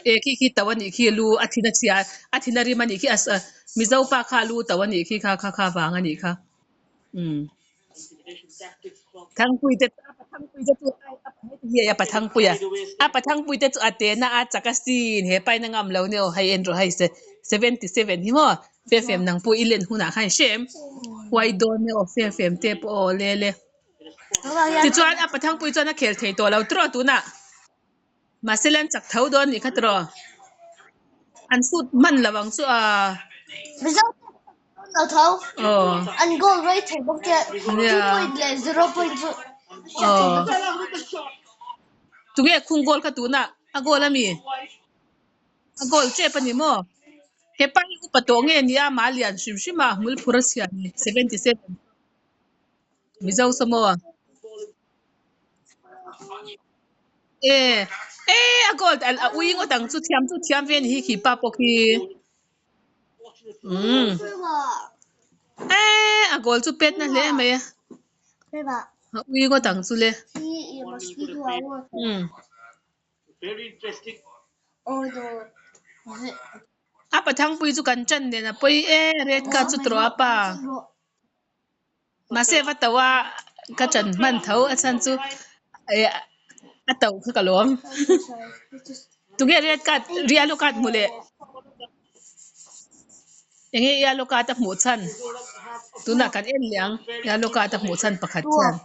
E khi khi to anih khi lu a thin a chhia a thin a rim anih khi a mizo pa kha lu to anih khi kha kha kha vang anih kha umm Thangpui te chu a Thangpui te chu a a Pathangpui a a Pathangpui te chu a te na a chak a sin he pa in a ngam lo nia aw hei en rawh hei 77 hi maw fefem nang pawh i len hunah khan i hre em huai dawn nia aw fefem te pawh aw le le tichuan a Pathangpui chuan a khel thei tawh lo tawh tunah. Mahse lan chak tho dawn nih kha tawh. An sut hman lo ang chu a. Mizo lo tho. Aw. An goal rei thei bawk che. 2 point leh 0 point chu. Aw. Tunge khung goal kha tunah a goal ami? A goal tep ani maw? Hepa hi upa tawh nge nia mah a lian hrim hrim a hmul phur a chhia ni 77. Mizo saw maw? E e a gold a ui ngawt ang chu thiam chu thiam ve ni hi khi pa pawh khi umm e a goal chu pet na hle mai a a ui ngawt ang chu le umm. A pathangpui chu kan ṭan nen a pawi e red card chu tawh a pa. Mahse va to a ka chan hman tho a chhan chu eh a to kha ka lawm tunge red card yellow card hmu leh enge yellow card a hmuh chhan tunah kan en leh ang yellow card a hmuh chhan pakhat hian.